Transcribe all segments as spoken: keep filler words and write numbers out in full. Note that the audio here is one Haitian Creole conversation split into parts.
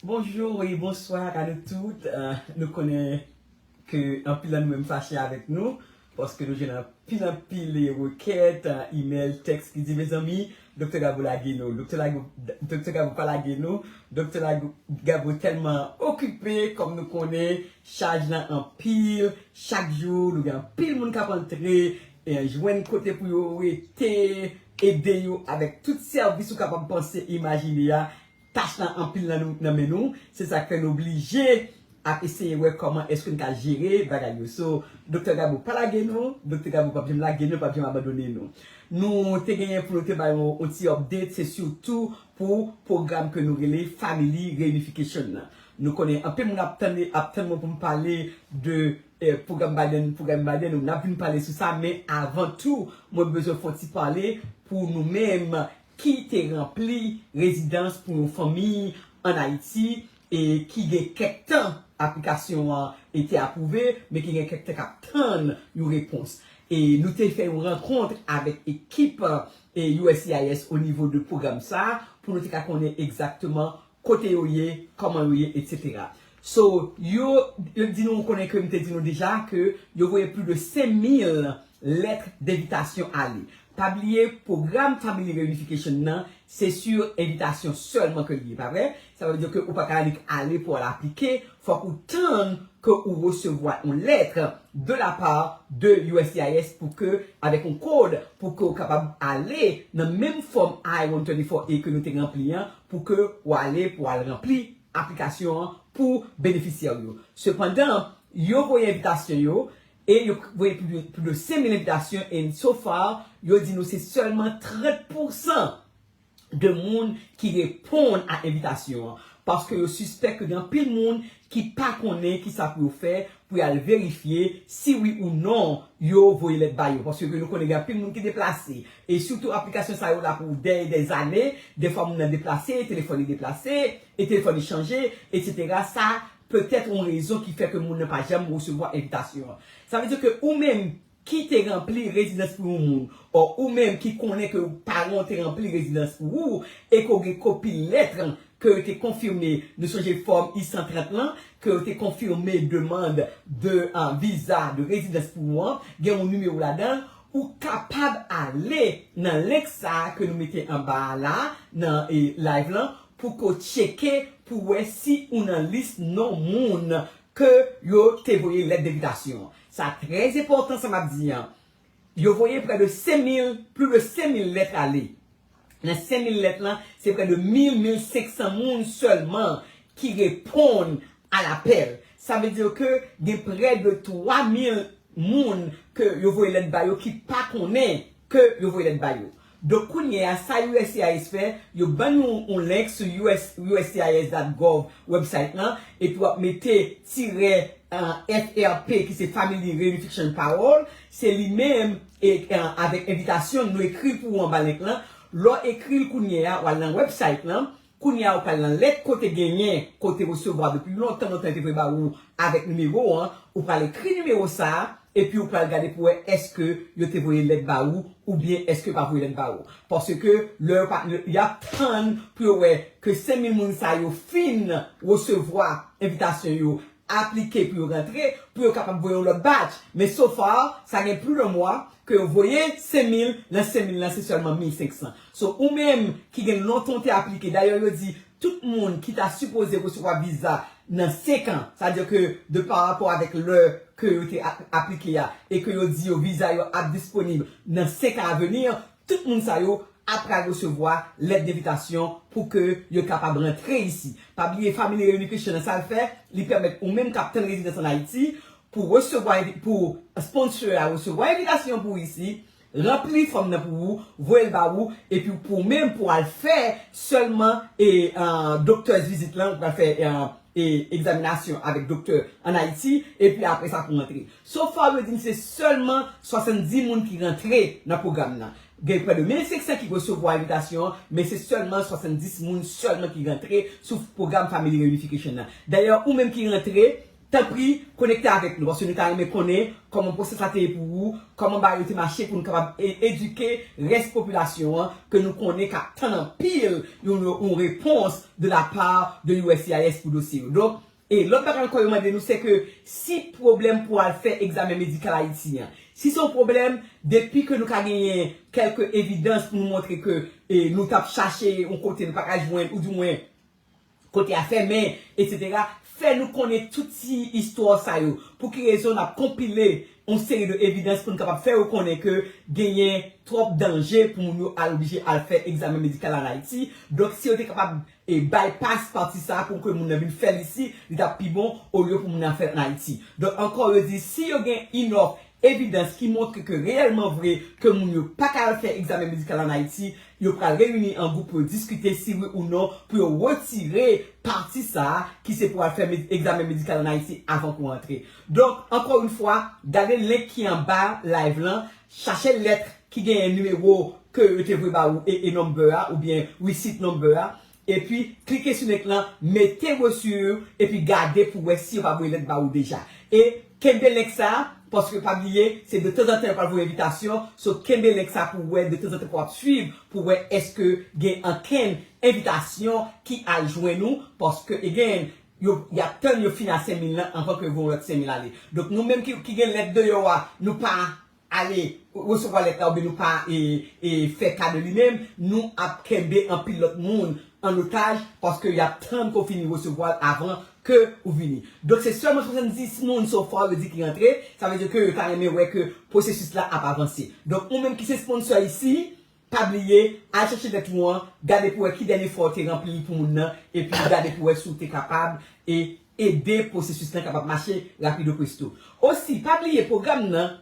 Bonjou e bonswa a nou tout. Euh, nou konnen ke anpil nan nou menm fache avèk nou, paske nou jwenn anpil, anpil rekèt, euh, imèl, tèks ki di, mezanmi, Doktè Gabo lage nou. Doktè Lago-, Doktè Gabo pa lage nou. Doktè Lago-, Gabo tèlman okipe, kòm nou konnen, chaj lan anpil. Chak jou, nou gen anpil moun k ap antre, e jwenn kote pou yo rete, ede yo avèk tout sèvis ou kapab panse, imajine a. Tach lan anpil nan nou, nan men nou. Se sa k fè nou oblije ap eseye wè kòman èske n ka jere bagay yo. So, Doktè Gabo pa lage nou, Doktè Gabo p ap janm lage nou, p ap janm abandone nou. Nou te genyen pou nou te ba yon, yon ti update, se sitou pou pwogram ke nou rele Family Reunification nan. Nou konnen anpil moun ap tann, ap tann mwen pou m pale de, eh, pwogram Biden, pwogram Biden, nou n ap vin pale sou sa, men avan tou, mwen bezwen fè yon ti pale pou nou menm ki te ranpli rezidans pou yon fanmi ann Ayiti e ki gen kèk tan aplikasyon an te apwouve, men ki gen kèk tan k ap tann yon repons. E nou te fè yon rankont avèk ekip, e, U S C I S o nivo de pwogram sa a, pou nou te ka konnen egzakteman kote yo ye, kòman yo ye, etsetera. So, yo, yo di nou, ou konnen ke m te di nou deja ke yo voye plis de senk mil lèt denvitasyon ale. Pa bliye, pwogram Family Reunification nan, se sou envitasyon sèlman ke l ye, pa vre? Sa vle di ke ou pa ka nik ale pou al aplike, fòk ou tann ke ou resevwa yon lèt de la part de U S C I S pou ke, avèk yon kòd, pou ke ou kapab ale nan menm fòm I one thirty-four A ke nou te ranpli an, pou ke ou ale pou al ranpli aplikasyon an pou benefisyè yo. Sepandan, yo voye envitasyon yo, e yo voye plis de, plis de senk mil envitasyon, and so far, yo di nou se sèlman trant pousan de moun ki reponn a envitasyon an. Paske yo sispèk ke gen anpil moun ki pa konnen kisa pou yo fè pou y al verifye si wi ou non yo voye lèt ba yo. Paske nou konnen gen anpil moun ki deplase. E sitou aplikasyon sa yo la pou dè, dè zane, dèfwa moun nan deplase, telefòn li deplase, e telefòn li chanje, etsetera. Sa petèt yon rezon ki fè ke moun nan pa janm resevwa envitasyon an. Sa vle di ke ou menm ki te ranpli rezidans pou yon moun, o ou menm ki konnen ke paran w te ranpli rezidans pou ou, e ke w gen kopi lèt ke yo te konfime, nou sonje fòm I san trant lan, ke yo te konfime demann de, ah, viza de rezidans pou ou an, gen yon nimewo ladan l, ou kapab ale nan link sa a ke nou mete anba a la, nan, e, live lan, pou ke w tcheke, pou wè si ou nan lis non moun ke yo te voye lèt denvitasyon an. Sa trè enpòtan, sa m ap di an. Yo voye prè de senk mil, plis de senk mil lèt ale. Nan senk mil lèt lan, se prè de mil, mil senk san moun sèlman ki reponn a lapèl. Sa vle di ke gen prè de twa mil moun ke yo voye lèt ba yo ki pa konnen ke yo voye lèt ba yo. Donk, kounye a, sa U S C I S fè, yo ban nou yon link sou U S, U S C I S dot gov website lan, epi w ap mete tirè, ah, F R P, ki se Family Reunification Parole, se li menm, e, ah, avèk envitasyon, nou ekri l pou ou anba link lan. Lè w ekri l kounye a, w al nan website lan, kounye a, ou pral nan lèt kote genyen, kote resevwa depi lontan, lontan te voye ba ou avèk nimewo an, ou pral ekri nimewo sa a, epi ou pral gade pou wè èske yo te voye lèt ba ou, oubyen èske pa voye lèt ba ou. Paske lè yo pa, y ap tann pou yo wè ke senk mil moun sa yo fin resevwa envitasyon yo, aplike pou yo rantre, pou yo kapab voye yon lòt batch. Men so far, sa gen plis de mwa ke yo voye senk mil, nan senk mil lan se sèlman mil senk san. So, ou menm ki gen lontan w te aplike, dayè yo di, tout moun ki ta sipoze resevwa viza nan senk an, sa vle di ke de pa rapò avèk lè ke yo te ap-, aplike a, e ke yo di yo viza yo ap disponib nan senk an aveni, tout moun sa yo ap pral resevwa lèt denvitasyon pou ke yo kapab rantre isi. Pa bliye, Family Reunification nan sa l fè, li pèmèt ou menm k ap tann rezidans ann Ayiti, pou resevwa envi-, pou sponsor a resevwa envitasyon pou isi, ranpli fòm nan pou ou, voye l ba ou, epi pou ou menm pou al fè sèlman e, ah, doctor's visit lan, ou pral fè, ah, e egzaminasyon avèk doktè ann Ayiti, epi apre sa pou rantre. So far, yo di m se sèlman swasanndis moun ki rantre nan pwogram nan. Gen prè de mil senk san ki resevwa envitasyon an, men se sèlman swasanndis moun sèlman ki rantre sou pwogram Family Reunification nan. Dayè, ou menm ki rantre, tanpri, konekte avèk nou, paske nou ta renmen konnen kòman pwosès la te ye pou ou, kòman bagay yo te mache pou nou kapab e- edike rès popilasyon an, ke nou konnen k ap tann anpil yon, yon repons de la part de U S C I S pou dosye yo. Donk, e lòt bagay ankò yo mande nou, se ke si pwoblèm pou al fè egzamen medikal Ayiti an, si se yon pwoblèm, depi ke nou ka genyen kèlke evidans pou nou montre ke e, nou t ap chache yon kote nou pa ka jwenn, ou di mwen, kote a fèmen, etsetera. Fè nou konnen tout ti istwa sa yo. Pou ki rezon n ap konpile yon seri de evidans pou n kapab fè yo konnen ke genyen twòp danje pou moun yo al oblije al fè egzamen medikal ann Ayiti. Donk, si yo te kapab e bypass pati sa a pou ke moun nan vin fè l isi, li t ap pi bon, olye pou moun nan fè l ann Ayiti. Donk, ankò, yo di, si yo gen enough evidans ki montre ke reyèlman vre ke moun yo pa ka al fè egzamen medikal ann Ayiti, yo pral reyini an gwoup pou yo diskite si wi ou non pou yo retire pati sa a ki se pou al fè med- egzamen medikal ann Ayiti avan pou antre. Donk, ankò yon fwa, gade link ki anba live lan, chache lèt ki genyen nimewo ke yo te voye ba ou e, e number a, oubyen receipt number a, epi klike sou link lan, mete reçu, epi gade pou wè si yo pa voye lèt ba ou deja. E kenbe link sa a, paske pa bliye, se de tanzantan yo pral voye envitasyon, so kenbe link sa a pou wè de tanzantan pou w ap swiv, pou wè èske gen ankenn envitasyon ki al jwenn ou, paske, again, yo, y ap tann yo fin a senk mil lan anvan ke yo voye yon lòt senk mil ale. Donk, nou menm ki, ki gen lèt deyò a, nou pa ale resevwa lèt la oubyen nou pa e, e fè ka de li menm, nou ap kenbe anpil lòt moun an otaj, paske y ap tann ke w fini resevwa l avan ke ou vini. Donk, se sèlman swasanndis moun so far yo di ki rantre, sa vle di ke yo ta renmen wè ke pwosesis la ap avanse. Donk, ou menm ki se sponsor isi, pa bliye, al chèche lèt ou an, gade pou wè ki dènye fwa w te ranpli l pou moun nan, epi gade pou wè si w te kapab e ede pwosesis lan kapab mache rapido presto. Osi, pa bliye, pwogram nan,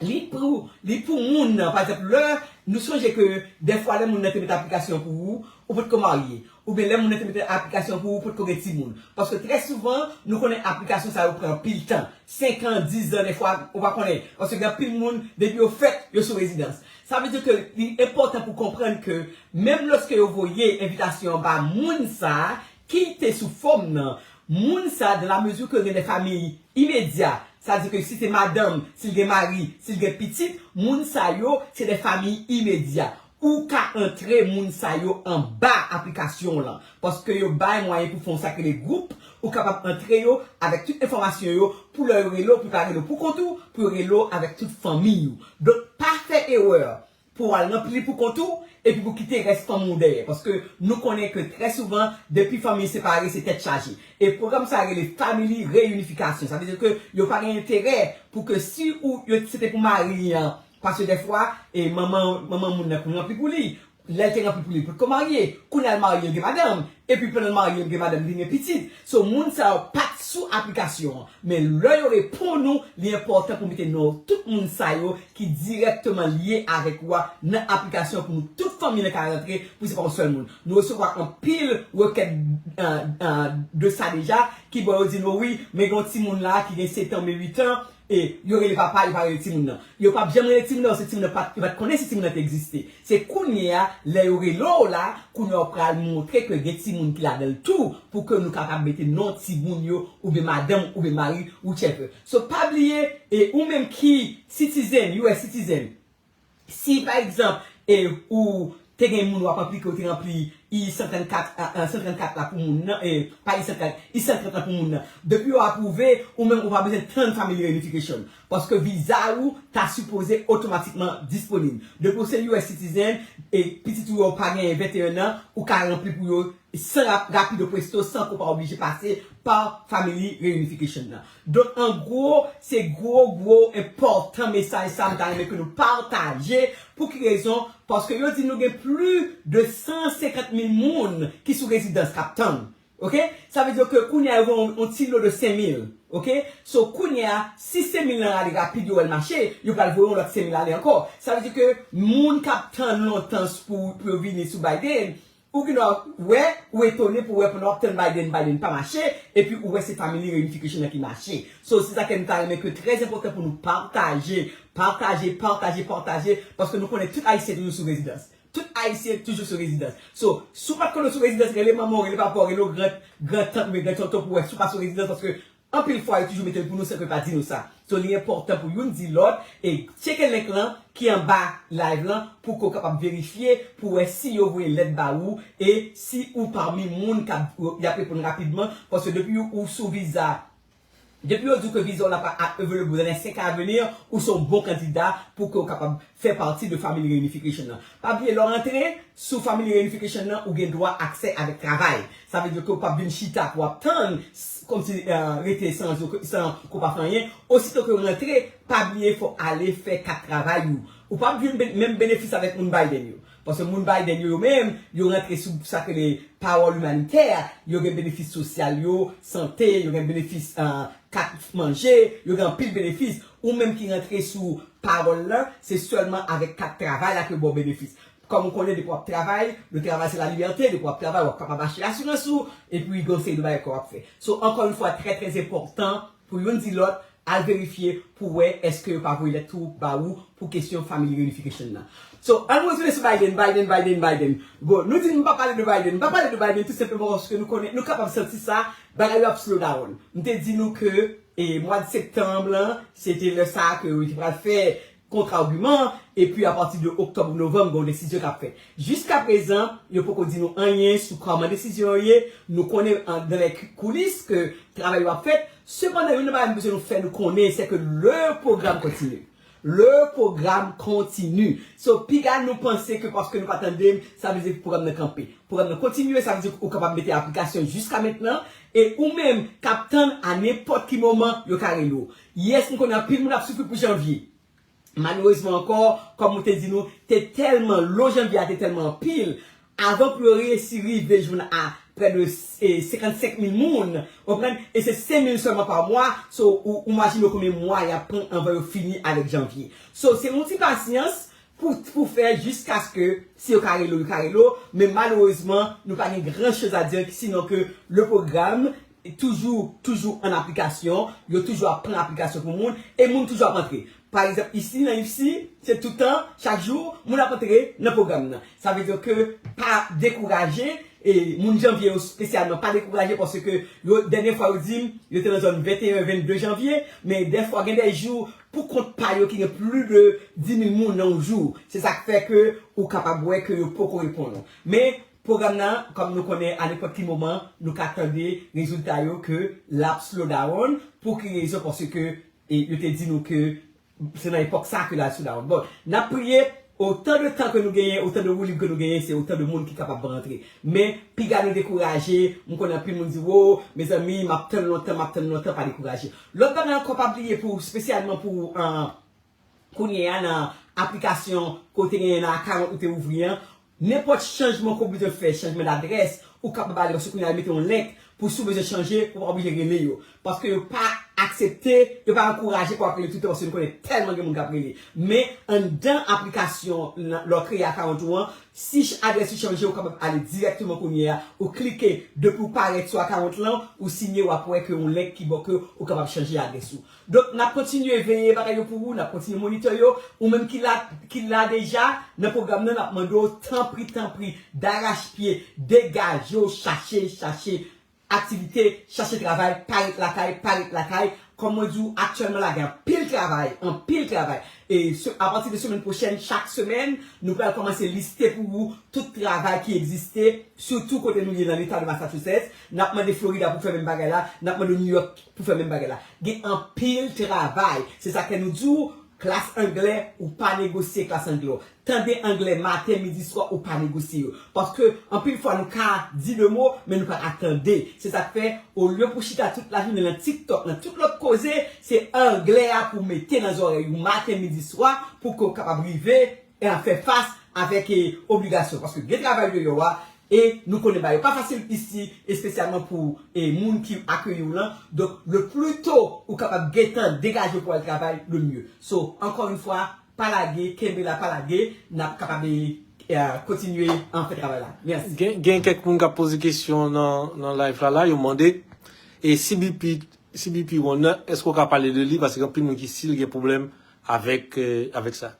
li pou, li pou moun nan. Pa egzanp, lè nou sonje ke dèfwa lè moun nan te mete aplikasyon pou ou, ou potko marye. Oubyen lè moun nan te mete aplikasyon pou ou, ou potko gen timoun. Paske trè souvan, nou konnen aplikasyon sa yo pran anpil tan. Senk an, diz an, dèfwa, ou pa konnen. Paske gen anpil moun, depi yo fèt, yo sou rezidans. Sa vle di ke li enpòtan pou konprann ke menm lòske yo voye envitasyon an ba moun sa a ki te sou fòm nan, moun sa a, dans la mesure que gen de fanmi imedya, sa vle di ke si se madanm, si l gen mari, si l gen pitit, moun sa yo, se de fanmi imedya. Ou ka antre moun sa yo anba aplikasyon w lan, paske yo bay mwayen pou fè yon sa k rele gwoup, ou kapab antre yo avèk tout enfòmasyon yo, pou lè yo rele w, pou yo pa rele w pou kont ou, pou yo rele w avèk tout fanmi ou. Donk, pa fè erè pou w al ranpli li pou kont ou, epi pou kite rès fanmi w dèyè, paske nou konnen ke trè souvan, depi fanmi separe, se tèt chaje. E pwogram sa a rele Family Reunification. Sa vle di ke yo pa gen enterè pou ke si ou, yo, se te pou mari an, paske dèfwa, e manman, manman moun nan pou ranpli pou li. Lè l te ranpli pou li, li potko marye. Kounye a l marye, l gen madanm. Epi pandan l marye, l gen madanm, li gen pitit. So, moun sa yo pa t sou aplikasyon an. Men lè yo reponn ou, li enpòtan pou mete non tout moun sa yo ki dirèkteman lye avèk ou a nan aplikasyon pou nou tout fanmi nan ka rantre, pou se pa yon sèl moun. Nou resevwa anpil rekèt, euh, euh, de sa deja, ki bon yo di nou, wi, men gen yon timoun la ki gen sèt an, men uit an, e yo rele papa, yo pa rele timoun nan. Yo p ap janm rele timoun nan, se timoun nan pa t, yo pa t konnen si timoun nan te egziste. Se kounye a, lè yo rele w la, kounye a w pral montre ke gen timoun ki ladan l tou, pou ke nou kapab mete non timoun yo, oubyen madanm, oubyen mari, whichever. So, pa bliye, e ou menm ki citizen, U S citizen, si, pa egzanp, e ou te gen moun w ap aplike, ou te ranpli I san trannkat, a, a, san trannkat la pou moun nan, e, pa I san trant, I san trant la pou moun nan. Depi yo apwouve, ou menm ou pa bezwen tann Family Reunification. Paske viza ou ta sipoze otomatikman disponib. Depi w se U S citizen, e pitit ou yo pa genyen venteyen an, ou ka ranpli pou yo san rap-, rapido presto, san ke w pa oblije pase pa Family Reunification nan. Donk, an gwo, se gwo, gwo, enpòtan mesaj sa m ta renmen ke nou pataje. Pou ki rezon? Paske yo di nou gen plis de san senkant mil moun ki sou rezidans k ap tann. Oke? Sa vle di ke kounye a yo gen yon, yon ti lo de senk mil. Oke? So, kounye a, si senk mil lan ale rapid, yo wè l mache, yo pral voye yon lòt senk mil ale ankò. Sa vle di ke moun k ap tann lontan pou, pou yo vini sou Biden, ou gendwa wè, ou etone pou wè pandan w ap tann Biden, Biden pa mache, epi ou wè se Family Reunification nan ki mache. So, se sa ke nou ta renmen ke trè enpòtan pou nou pataje, pataje, pataje, pataje, paske nou konnen tout Ayisyen toujou sou rezidans. Tout Ayisyen toujou sou rezidans. So, si w pa t konnen w sou rezidans, rele manman w, rele papa w, rele w gran, gran tant oubyen gran tonton pou wè si w pa sou rezidans, paske Anpil fwa, yo toujou mete l pou nou san ke yo pa di nou sa. So, li enpòtan pou youn di lòt e tcheke link lan ki anba live lan pou ke w kapab verifye pou wè si yo voye lèt ba ou e si ou pami moun k ap, y ap reponn rapidman. Paske depi ou, ou sou viza, depi yo di w ke viza w la ap available dans les cinq ans à venir, ou se yon bon kandida pou ke w kapab fè pati de Family Reunification nan. Pa bliye, lè w rantre sou Family Reunification nan, ou gen dwa aksè avèk travay. Sa vle di ke w p ap vin chita pou w ap tann, s- kòmsi euh, rete san, san ke w pa fè anyen. Osito ke w rantre, pa bliye fò w ale fè kat travay ou. Ou p ap jwenn ben- menm benefis avèk moun Biden yo. Paske moun Biden yo, yo menm, yo rantre sou sa ke le parole humanitaire, yo gen benefis sosyal yo, sante, yo gen benefis euh, kat manje, yo gen anpil benefis. Ou menm ki rantre sou parole lan, se sèlman avèk kat travay la ke yo ba w benefis. Kòm ou konnen, depi w ap travay, le travail c'est la liberté, depi w ap travay, w ap kapab achte asirans ou, epi gen yon seri de bagay ke w ap fè. So, encore une fois, très très important pou youn di lòt, al verifye pou wè èske yo pa voye lèt tou ba ou pou kesyon Family Reunification nan. So, ann retounen sou Biden, Biden, Biden, Biden. Bon, nou di nou pa pale de Biden, nou pa pale de Biden tou senpleman paske nou konnen, nou kapab santi sa, bagay yo ap slow down. M te di nou ke e mwa de septanm lan, se te lè sa ke yo te pral fè kont agiman, epi apati de oktòb ou novanm, gen yon desizyon k ap fèt. Jiskaprezan, yo poko di nou anyen sou kòman desizyon yo ye. Nou konnen an, dans les coulisses ke travay yo ap fèt. Sepandan, youn nan bagay m bezwen nou fè nou konnen, se ke le programme continue. Le programme continue. So, piga nou panse ke paske nou pa tande m, sa vle di pwogram nan kanpe. Pwogram nan kontinye, sa vle di ou kapab mete aplikasyon jiska mentnan. E ou menm k ap tann, a nenpòt ki moman, yo ka rele w. Yes, m konnen anpil moun ap soufri pou janvye. Malerezman ankò, kòm mwen te di nou, te tèlman lo, janvye a te tèlman anpil, avan pou yo reyisi rive jwenn a prè de eh, senkannsenk mil moun, w konprann? E se senk mil sèlman pa mwa, so ou, ou imajine w konbyen mwa y ap pran anvan yo fini avèk janvye. So, se yon ti pasyans pou, pou fè jiskaske, si yo ka rele w, yo ka rele w, men malerezman, nou pa gen gran choz a di, sinon ke le pwogram toujou, toujou an aplikasyon, yo toujou ap pran aplikasyon pou moun, e moun toujou ap antre. Pa egzanp, isi, nan I F C, se toutan, chak jou, moun ap antre nan pwogram nan. Sa vle di ke pa dekouraje, e moun janvye yo espesyalman, pa dekouraje, paske yo, dènye fwa yo di m, yo te nan zòn venteyen, vennde janvye, men dèfwa gen de jou, pou kont pa yo ki gen plis de dis mil moun nan yon jou. Se sa k fè ke ou kapab wè ke yo poko reponn ou. Men, pwogram nan, kòm nou konnen, a nenpòt ki moman, nou ka tande rezilta yo ke l ap slow down. Pou ki rezon? Paske e, yo te di nou ke se nan epòk sa ke l ap slow down. Bon, n ap priye, otan de tan ke nou genyen, otan de woulib ke nou genyen, se otan de moun ki kapab rantre. Men, piga nou dekouraje, m konnen anpil moun di, wo, mezanmi, m ap tann lontan, m ap tann lontan, pa dekouraje. Lòt bagay ankò, pa bliye pou, espesyalman pou, an, kounye a nan aplikasyon ke w te genyen nan akawont ou te ouvri an, nenpòt chanjman ke w bezwen fè, chanjman dadrès, ou kapab ale, paske kounye a yo mete yon link pou si w bezwen chanje, ou pa oblije rele yo. Paske yo pa aksepte, yo pa ankouraje pou w ap rele toutan, paske nou konnen tèlman gen moun k ap rele. Men anndan aplikasyon nan, lè w kreye akawont ou an, si ch- adrès ou chanje, ou kapab ale dirèkteman kounye a, ou klike, depi w parèt sou akawont lan, ou sinye, w ap wè ke yon link ki ba w ke ou kapab chanje adrès ou. Donk, n ap kontinye veye bagay yo pou ou, n ap kontinye monitè yo. Ou menm ki la, ki la deja nan pwogram nan, n ap mande w, tanpri, tanpri, darachpye, degaje w, chache, chache aktivite, chache travay, pa ret lakay, pa ret lakay. Kòm mwen di w, aktyèlman la, gen anpil travay, anpil travay. E se, apati de semèn pwochèn, chak semèn, nou pral kòmanse liste pou ou tout travay ki egziste, sitou kote nou ye nan leta de Massachusetts. N ap mande Florida pou fè menm bagay la, n ap mande New York pou fè menm bagay la. Gen anpil travay. Se sa k fè nou di w, klas anglè, ou pa negosye klas anglè w. Tande anglè maten, midi, swa, ou pa negosye yo. Paske, anpil fwa, nou ka di de mo, men nou pa ka tande. Se sa k fè, olye pou chita tout lajounen nan TikTok, nan tout lòt koze, se anglè a pou mete nan zòrèy ou maten, midi, swa, pou ke w kapab rive e ap fè fas avèk, e, obligasyon. Paske gen travay deyò a, e nou konnen bagay yo pa fasil isi, espesyalman pou, e, moun ki akeyi w lan. Donk, le pli to ou kapab gentan degaje w pou al travay, le mieux. So, encore une fois, pa lage, kenbe la, pa lage, n ap kapab, e, kontinye an fè travay la. Mèsi. Gen, gen kèk moun k ap poze kesyon nan, nan live la, la, yo mande, e C B P, C B P one nan, èske w ka pale de li? Paske gen anpil moun ki si l gen pwoblèm avèk, e, avèk sa.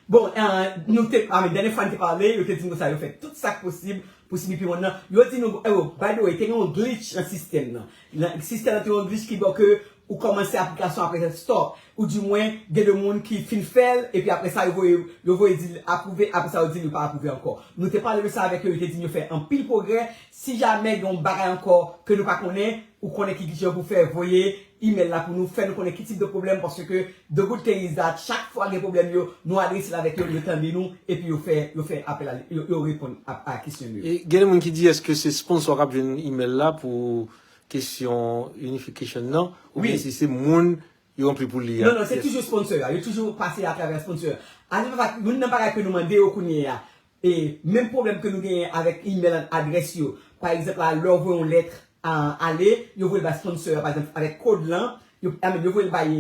Bon, eh, nou te, a, dènye fwa n te pale, yo te di m konsa, yo fè tout sa k posib pou C B P One nan, yo di nou, eh, oh, by the way, te gen yon glitch nan sistèm nan. Nan, sistèm nan te yon glitch ki bò ke ou kòmanse aplikasyon apre sa stop. Ou di mwen, gen de moun ki fin fè l, epi apre sa, yo voye, yo voye di l apwouve, apre sa, yo di l yo pa apwouve ankò. Nou te pale de sa avèk yo, yo te di n yo fè anpil pwogrè. Si jamè gen yon bagay ankò ke nou pa konnen, ou konnen ki jan pou fè, voye email la pou nou, fè nou konnen ki tip de pwoblèm, paske the good thing is that chak fwa gen pwoblèm yo, nou adrese l avèk yo, yo tande nou, epi yo fè, yo fè apèl a, yo, yo reponn a, a kesyon yo. E gen de moun ki di, èske se sponsor k ap jwenn email la pou kesyon unification nan, oubyen si se moun yo ranpli pou li a? Non, non, se toujou sponsor a. Yo toujou pase atravè sponsor a. As a matter of fact, youn nan bagay ke nou mande yo kounye a, e menm pwoblèm ke nou genyen avèk email and adrès yo. Pa egzanp la, lè w voye yon lèt a, ale, yo voye l bay sponsor a, pa egzanp, avèk kòd lan, yo, I mean, yo voye l bay,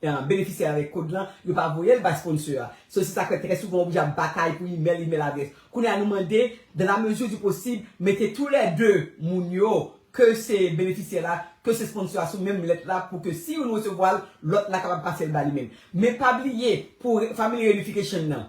e, benefisyè avèk kòd lan, yo pa voye l bay sponsor a. So, se sa k fè trè souvan w oblije ap batay pou email, email adrès. Kounye a, nou mande, dans la mesure du possible, mete toulède moun yo, ke se benefisyè la, ke se sponsor a sou menm lèt la, pou ke si youn resevwa l, lòt la kapab pase l ba li menm. Men pa bliye, pou re-, Family Reunification nan,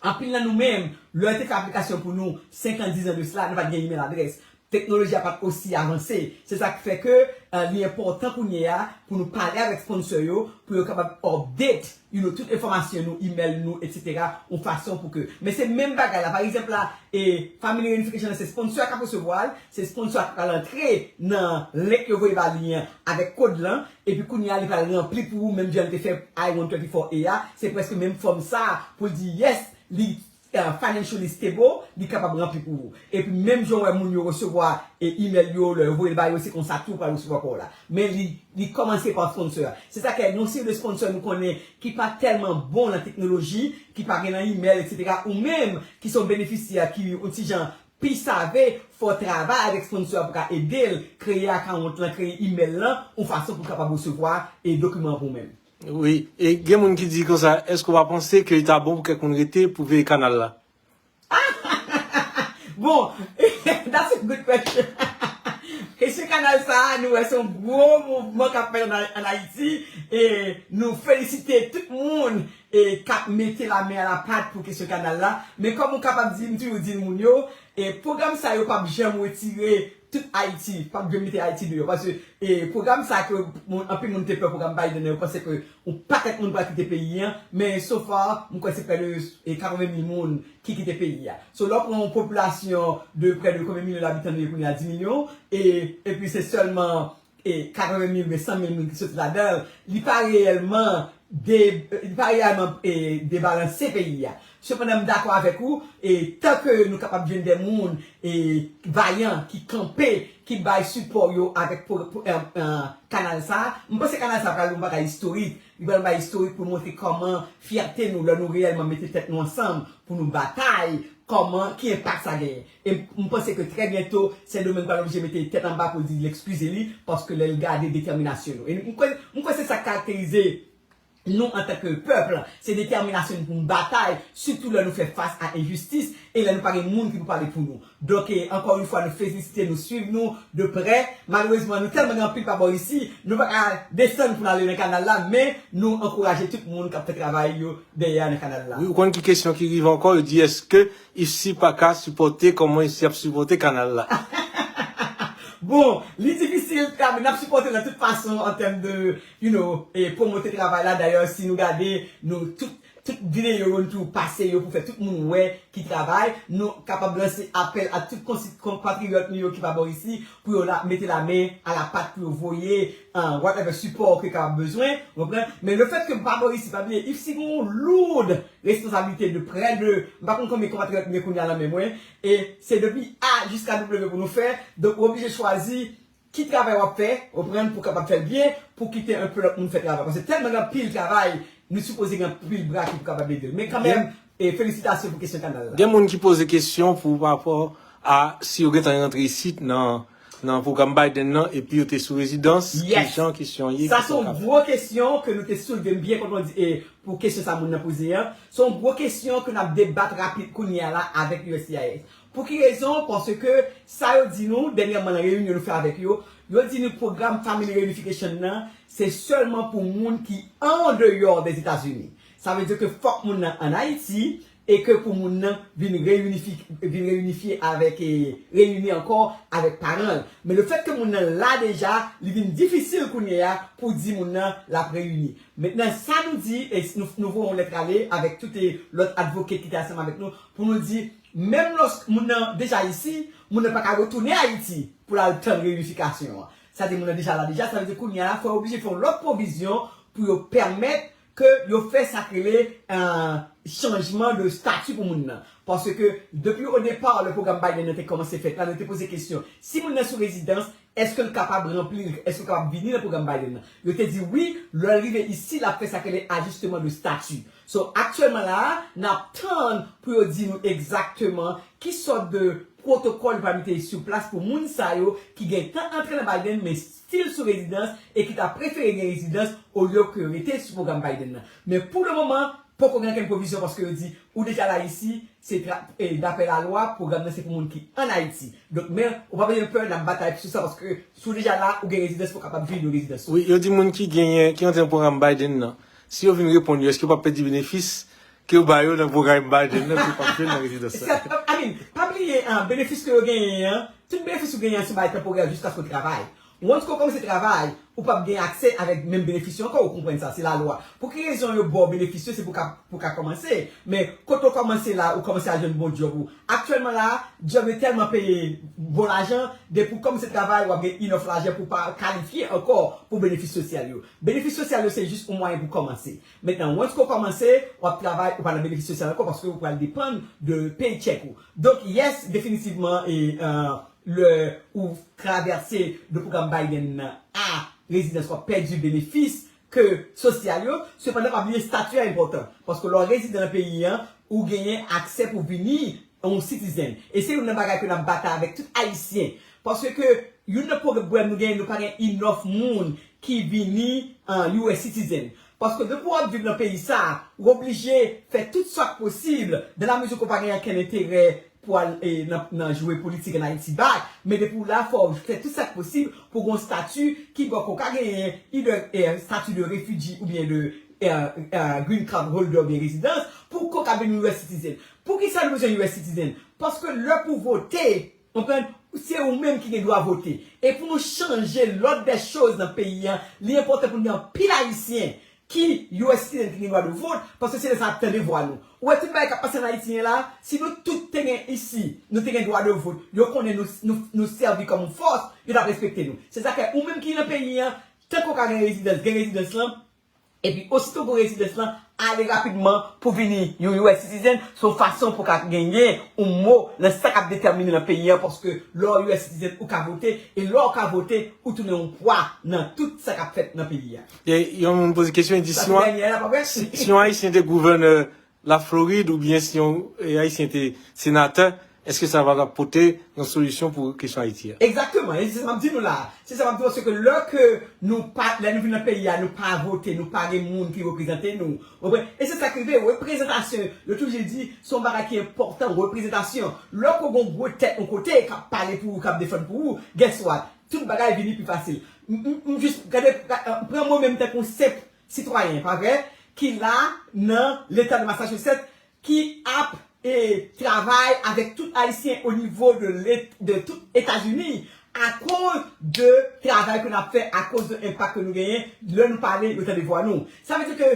anpil nan nou menm, lè yo te fè aplikasyon pou nou, senk an, diz an de sila, nou pa t gen email adrès. Teknoloji a pa t osi avanse. Se sa k fè ke, e, li enpòtan kounye a pou nou pale avèk sponsor yo, pou yo kapab update, you know, tout enfòmasyon nou, email nou, et cetera, yon fason pou ke. Men se menm bagay la. Pa egzanp la, e, Family Reunification nan, se sponsor a k ap resevwa l, se sponsor a k pral antre nan link yo voye ba li an avèk kòd lan, epi kounye a li pral ranpli pou ou, menm jan l te fè I one twenty-four A a, se prèske menm fòm sa a pou l di yes, li, e, financially stable, li kapab ranpli pou ou. Epi menm jan w wè moun yo resevwa, e, email yo, lè yo voye l ba yo, se konsa tou w pral resevwa pa w la. Men li, li kòmanse pa sponsor a. Se sa k fè yon seri de sponsor nou konnen ki pa tèlman bon nan teknoloji, ki pa gen nan email, et cetera, ou menm ki se yon benefisyè ki yon ti jan pi save, fò w travay avèk sponsor a pou ka ede l kreye account lan, kreye email lan, yon fason pou l kapab resevwa e dokiman an pou ou menm. Wi, e gen moun ki di konsa, èske w pa panse ke li ta bon pou kèk moun rete pou veye kanal la? Bon, that's a good question. Kesyon kanal sa a, nou wè se yon gwo mouvman k ap fèt ann, ann Ayiti, e nou felisite tout moun, e k ap mete lamen a la pat pou kesyon kanal la. Men kòm ou kapab di, m toujou di moun yo, e pwogram sa yo p ap janm retire tout Ayiti, p ap janm mete Ayiti deyò. Paske, e pwogram sa ke moun, anpil moun te pè pwogram Biden nan, yo panse ke yon pakèt moun pral kite peyi an, men so far, m kwè se prè de, e, katreven mil moun ki kite peyi a. So, lè w pran yon popilasyon de prè de konbyen milyon dabitan nou ye kounye a, dis milyon, e, epi se sèlman, e, katreven mil oubyen san mil moun ki soti ladan l, li pa reyèlman de, li pa reyèlman, e, debalanse peyi a. Sepandan, m dakò avèk ou, e, tan ke nou kapab jwenn de moun, e, vayan, ki kanpe, ki bay sipò yo avèk po-, po-, e, e, kanal sa a, m panse kanal sa a pral yon bagay istorik. Li pral yon bagay istorik pou l montre kòman fyète nou, lè nou reyèlman mete tèt nou ansanm pou nou batay, kòman, ki enpak sa genyen. E m panse ke trè byento, Sendomeng pral oblije mete tèt anba pou l di l ekskize li, paske lè l gade detèminasyon nou. E m kwè, m kwè se sa k karakterize nou antanke pèp, se detèminasyon nou pou n batay, sitou lè nou fè fas a enjistis e lè nou pa gen moun ki pou pale pou nou. Donk, e, ankò yon fwa, nou felisite, nou swiv nou de prè. Malerezman, nou tèlman gen anpil pa bò isi, nou pa ka desann pou n ale nan kanal la, men nou ankouraje tout moun k ap fè travay yo dèyè nan kanal la. Wi, ou konn ki kesyon ki rive ankò, yo di, èske IFSI pa ka sipòte kòman IFSI ap sipòte kanal la? Bon, li difisil, men n ap sipòte nan tout fason an tèm de, you know, e pwomote travay la. Dayè, si nou gade, nou tout, tout videyo yo, nou toujou pase yo pou fè tout moun wè ki travay. Nou kapab lanse apèl a tout konsi-, konpatriyòt nou yo ki pa bò isi pou yo la, mete lamen a la pat pou yo voye, e, whatever sipò ke yo kapab bezwen, ou konprann? Men lefètke m pa bò isi, pa bliye, IFSI gen yon loud responsablite de prè de, m pa konn konbyen konpatriyòt m gen kounye a nan men mwen, e se depi A jiska W pou nou fè, donk ou oblije chwazi ki travay w ap fè, ou konprann, pou w kapab fè l byen, pou kite enpe lòt moun fè travay. Paske tèlman gen anpil travay, nou sipoze gen anpil bra ki pou kapab ede l. Men kanmenm, e felisitasyon pou kesyon kanal la. Gen moun ki poze kesyon pou pa rapò a si yo gentan rantre isit nan, nan pwogram Biden nan, epi yo te sou rezidans, ki jan kesyon an ye, sa se yon gwo kesyon ke nou te soulve, m byen kontan di, e pou kesyon sa moun nan poze an. Se yon gwo kesyon ke n ap debat rapid kounye a la avèk U S C I S. Pou ki rezon? Paske sa yo di nou, dènyèman nan reyinyon nou fè avèk yo, yo di nou pwogram Family Reunification nan, se sèlman pou moun ki andeyò Dèzetazini. Sa vle di ke fòk moun nan ann Ayiti, e ke pou moun nan vin reyinifi-, vin reyinifye avèk, e, reyini ankò avèk paran l. Men le fèt ke moun nan la deja, li vin difisil kounye a pou di moun nan l ap reyini. Mentnan, sa nou di, e nou, nou voye yon lèt ale avèk tout, e, lòt advocate ki te ansanm avèk nou, pou nou di, menm lòske moun nan deja isi, moun nan pa ka retounen Ayiti pou l al tann reyinifikasyon an. Sa di moun nan deja la deja, sa vle di kounye a la, fò yo oblije fè yon lòt pwovizyon pou yo pèmèt ke yo fè sa k rele, e, chanjman de stati pou moun nan. Paske depi o depa, lè pwogram Biden nan te kòmanse fèt la, nou te poze kesyon, si moun nan sou rezidans, èske l kapab ranpli, èske l kapab vini nan pwogram Biden nan? Yo te di wi, lè l rive isi, l ap fè sa k rele ajisteman de stati. So, aktyèlman la a, n ap tann pou yo di nou egzakteman ki sòt de pwotokòl yo pral mete sou plas pou moun sa yo ki gentan antre nan Biden, men still sou rezidans e ki ta prefere gen rezidans olye ke yo rete sou pwogram Biden nan. Men pou le moman, poko gen okenn pwovizyon paske yo di, ou deja la isi, se tra-, e, daprè lalwa, pwogram nan se pou moun ki ann Ayiti. Donk, men, ou pa bezwen pè, n ap batay sou sa paske si w deja la, ou gen rezidans, ou kapab vin nan rezidans ou. Wi, yo di moun ki genyen, ki antre nan pwogram Biden nan, si yo vin reponn yo, èske yo p ap pèdi benefis ke yo ba yo nan pwogram Biden nan, pou yo p ap jwenn nan rezidans la? I mean, pa bliye, an, benefis ke yo genyen an, tout benefis ou genyen an se yon bagay tanporè jiskaske w travay. Once ke w kòmanse travay, ou p ap gen aksè avèk menm benefis yo ankò, ou konprann sa, se lalwa. Pou ki rezon yo ba w benefis yo, se pou ka, pou ka kòmanse, men kote w kòmanse la, ou kòmanse al jwenn bon djòb ou. Aktyèlman la, djòb yo tèlman peye bon lajan, depi w kòmanse travay, w ap gen enough lajan pou w pa kalifye ankò pou benefis sosyal yo. Benefis sosyal yo se jis yon mwayen pou kòmanse. Mentnan, once ke w kòmanse, w ap travay, ou pa nan benefis sosyal ankò paske ou pral depann de paycheck ou. Donk, yes, definitivman, e, e, lè ou travèse de pwogram Biden nan a rezidans, w ap pèdi benefis ke sosyal yo. Sepandan, pa bliye, stati a enpòtan. Paske lè w rezidan nan peyi an, ou genyen aksè pou vini yon citizen. E se youn nan bagay ke n ap batay avèk tout Ayisyen. Paske youn nan pwoblèm nou genyen, nou pa gen enough moun ki vini, e, U S citizen. Paske depi w ap viv nan peyi sa, ou oblije fè tout sa k posib, dans la mesure ke w pa gen okenn enterè pou al, e, nan, nan jwe politik ann Ayiti back, men depi w la, fò w fè tout sa k posib pou w gen yon stati ki bò ke w ka genyen either, e, stati de refugee oubyen de, e, e, green card holder oubyen rezidans, pou ke w ka vin U S citizen. Poukisa nou bezwen U S citizen? Paske lè pou vote, konprann, se ou menm ki gen dwa vote. E pou nou chanje l'ordre des choses nan peyi an, li enpòtan pou nou gen anpil Ayisyen ki U S citizen ki gen dwa de vot, paske se lè sa n ap tande vwa nou. Ou wè tout bagay k ap pase ann Ayiti an la, si nou tout te gen isi, nou te gen dwa de vot, yo konnen nou, nou, nou sèvi kòm yon fòs, yo t ap respekte nou. Se sa k fè ou menm ki nan peyi an, tanke w ka gen rezidans, gen rezidans lan, epi osito gen rezidans lan, ale rapidman pou vini yon U S citizen, se yon fason pou w ka genyen yon mo nan sa k ap detèmine nan peyi an, paske lè w U S citizen, ou ka vote, e lè w ka vote, ou tounen yon pwa nan tout sa k ap fèt nan peyi a. E yon moun poze kesyon, li di, si yon, si, si yon Ayisyen te gouvènè Laflorid oubyen si yon, e, Ayisyen te senatè, èske sa va pote yon solisyon pou kesyon Ayiti a? Egzakteman, e se sa m ap di nou la. Se sa m ap di nou, se ke lè ke nou pa, lè nou vin nan peyi a, nou pa vote, nou pa gen moun ki reprezante nou. Ou konprann? E se sa k rive, reprezantasyon, yo toujou di, se yon bagay ki enpòtan, reprezantasyon. Lè ke w gen yon gwo tèt yon kote k ap pale pou ou, k ap defann pou ou, guess what? Tout bagay vini pi fasil. M, m, m jis, gade, pran mwen menm tankou yon senp sitwayen, pa vre? Ki la nan leta de Massachusetts, ki ap, e, travay avèk tout Ayisyen o nivo de let-, de tout Etazini, akoz de travay ke n ap fè, akoz de enpak ke nou genyen, lè nou pale, yo tande vwa nou. Sa vle di ke,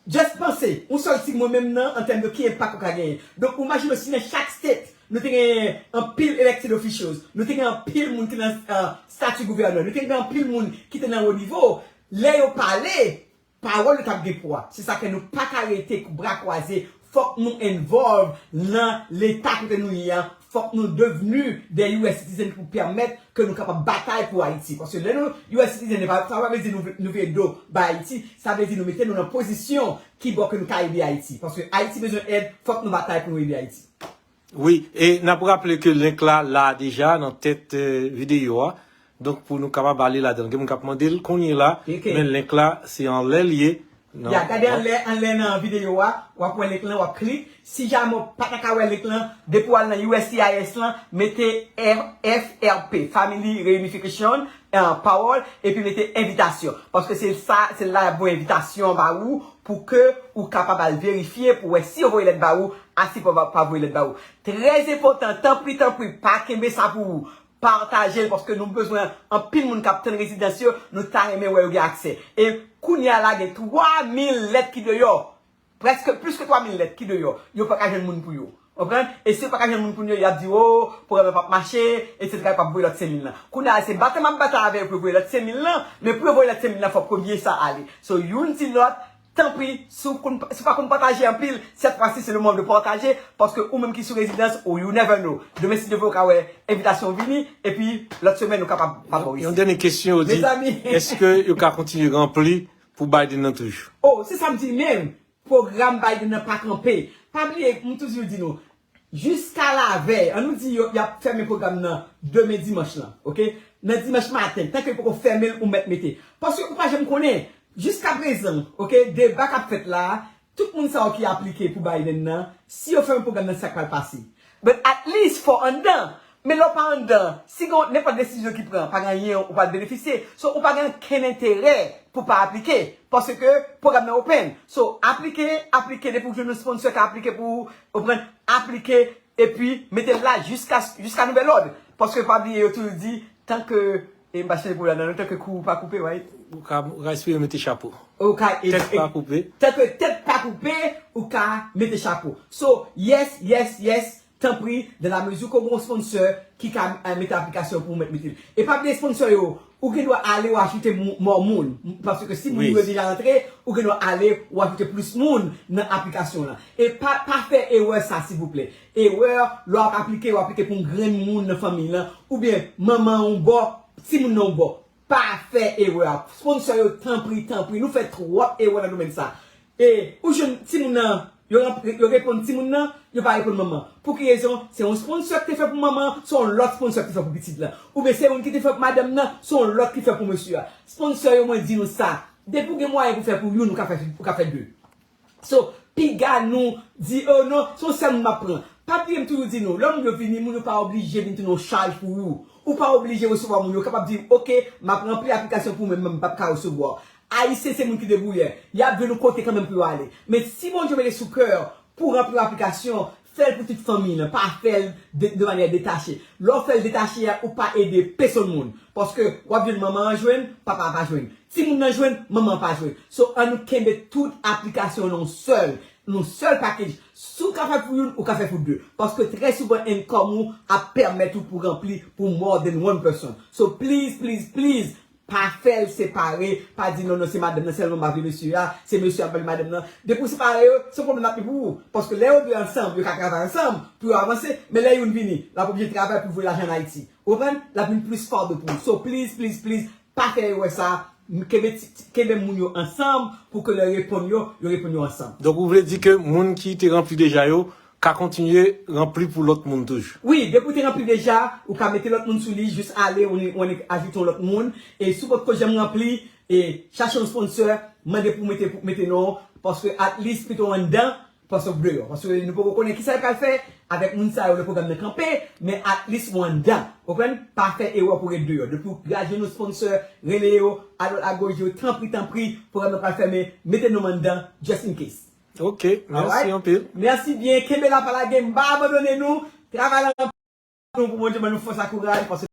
just panse, yon sèl ti mwen menm nan, an tèm de ki enpak ou ka genyen. Donk, ou imajine si nan chak state, nou te genyen anpil elected officials, nou te genyen anpil moun ki nan, e, stati gouvènè, nou te genyen anpil moun ki te nan wo nivo, lè yo pale, pawòl yo t ap gen pwa. Se sa k fè nou pa ka rete bra kwaze. Fòk nou involve nan leta kote nou ye a. Fòk nou devni de U S citizen pou pèmèt ke nou kapab batay pou Ayiti. Paske lè nou U S citizen, sa pa vle di nou, nou vire do bay Ayiti. Sa vle di nou mete nou nan pozisyon ki bò ke nou ka ede Ayiti. Paske Ayiti bezwen èd, fòk nou batay pou nou ede Ayiti. Wi, e n ap raple ke link la la deja nan tèt, e, videyo a. Donk, pou nou kapab ale ladan l. Gen moun k ap mande l kounye la, men link la, se anlè l ye. Ya, gade anlè, anlè nan videyo a, w ap wè link lan, w ap klik. Si jamè w pa ta ka wè link lan, depi w al nan U S C I S lan, mete F R P, Family Reunification, eh, Parole, epi mete envitasyon. Paske se sa, se la y ap voye envitasyon ba ou pou ke ou kapab al verifye pou wè si yo voye lèt ba ou, a si pa, pa voye lèt ba ou. Trè enpòtan, tanpri, tanpri, pa kenbe sa pou ou. Pataje l, paske nou bezwen anpil moun k ap tann rezidans yo, nou ta renmen wè yo gen aksè. E kounye a la, gen twa mil lèt ki deyò. Prèske plis ke twa mil lèt ki deyò. Yo pa ka jwenn moun pou yo. Konprann? E si yo pa ka jwenn moun pou yo, y ap di, "O, pwogram nan p ap mache, etsetera" Yo p ap voye lòt senk mil lan. Kounye a, se batay m ap batay avè yo pou yo voye lòt senk mil lan, men pou yo voye lòt senk mil lan, fòk premye sa ale. So, youn di lòt, tanpri, si w konn, si w pa konn pataje anpil, cette fois-ci, c'est le moment de partager, paske ou menm ki sou rezidans, ou you never know. Demen, si Dye vle, ou ka wè envitasyon vini, epi lòt semèn, ou kapab pa wè w isi. Yon dènye kesyon, yo di, Mezanmi. Èske yo ka kontinye ranpli pou Biden nan toujou? O, se sa m di menm. Pwogram Biden nan pa kanpe. Pa bliye, m toujou di nou, jiska lavèy, an nou di yo, y ap fèmen pwogram nan demen dimanch lan, oke? Nan dimanch maten, tanke yo poko fèmen l, ou mèt mete. Paske ou pa janm konnen, jiska prezan, oke, deba k ap fèt la a, tout moun sa yo ki aplike pou Biden nan, si yo fèmen pwogram nan, sa k pral pase? But at least fò anndan. Men lè w pa anndan, si gen nenpòt desizyon ki pran, pa gen anyen ou pral benefisye. So, ou pa gen okenn enterè pou pa aplike, paske pwogram nan open. So, aplike, aplike, depi w jwenn yon sponsor ka aplike pou ou, ou pran, aplike, epi mete l la jiska, jiska nouvèl òd. Paske pa bliye, yo toujou di, tanke, e m pa chanje pou ladan, tanke kou pa koupe, right? Ou ka, ou ka espere mete chapo. Ou ka, Tèt pa koupe. Tanke tèt pa koupe, ou ka mete chapo. So, yes, yes, yes, tanpri, dans la mesure ke w gen yon sponsor ki ka, eh, mete aplikasyon pou w mèt mete l. E pa bliye sponsor yo, ou gen dwa ale w ajoute mo-, more moun. Paske si moun yo deja rantre, ou gen dwa ale w ajoute plis moun nan aplikasyon lan. E pa, pa fè erè sa, silvouplè. Erè, lè w ap aplike, w aplike pou yon grenn moun nan fanmi lan, oubyen manman yon bò, timoun nan yon bò. Pa fè erè a. Sponsor yo, tanpri, tanpri. Nou fè twòp erè nan domèn sa. E, ou jwenn timoun nan, yo, yo reponn timoun nan, yo pa reponn manman. Pou ki rezon? Se yon sponsor ki te fè pou manman, se yon lòt sponsor ki te fè pou pitit lan. Oubyen se youn ki te fè pou madanm nan, se yon lòt ki fè pou mesye a. Sponsor yo, mwen di nou sa. Depi w gen mwayen pou fè pou youn, ou ka fè, ou ka fè de. So, piga nou di, "O non, se yon sèl moun m ap pran." Pa bliye m toujou di nou, lè moun yo vini, moun yo pa oblije vin tounen yon chaj pou ou. Ou pa oblije resevwa moun yo. Ou kapab di, "Oke, m ap ranpli aplikasyon pou mwen, men m p ap ka resevwa." Ayisyen se moun ki debouyè. Y ap jwenn yon kote kanmenm pou yo ale. Men si Bondye mete sou kè pou ranpli aplikasyon, fè l pou tout fanmi lan, pa fè l de, de manyè detache. Lè w fè l detache a, ou pa ede pèsonn moun. Paske w ap jwenn manman an jwenn, papa a pa jwenn. Timoun nan jwenn, manman an pa jwenn. So, an nou kenbe tout aplikasyon nan yon sèl, nan yon sèl package. Si w ka fè pou youn, ou ka fè pou de. Paske trè souvan, income ou ap pèmèt ou pou ranpli pou more than one person. So, please, please, please, pa fè l separe, pa di, "Non, non, se madanm nan sèlman m pa vle mesye a, se mesye a m pa vle madanm nan." Depi w separe yo, se pwoblèm l ap li pou ou. Paske lè yo de ansanm, yo ka travay ansanm pou yo avanse, men lè youn vini, l ap oblije travay pou l voye lajan an Ayiti. Ou konprann? L ap vin plis fado pou ou. So, please, please, please, pa fè erè sa. Kenbe ti, ti, kenbe moun yo ansanm pou ke lè yo reponn yo, yo reponn yo ansanm. Donk, ou vle di ke moun ki te ranpli deja yo ka kontinye ranpli pou lòt moun toujou? Wi, depi w te ranpli deja, ou ka mete lòt moun sou li, jis ale, ou, ou ajoute yon lòt moun. E si w potko janm ranpli, e chache yon sponsor, mande pou mete, pou mete non, paske at least pito w anndan, pase w deyò. Paske nou poko konnen kisa yo pral fè avèk moun sa yo lè pwogram nan kanpe, men at least ou anndan. Ou konprann? Pa fè erè pou ret deyò. Depi w gradye yon sponsor, rele yo, alò agoch yo, tanpri, tanpri, pwogram nan pral fèmen, mete non m anndan, just in case. Ok, mèsi anpil. Mèsi byen, kenbe la pa lage, m pa abandone nou, travay la nou pou Bondye ban nou fòs ak kouraj, paske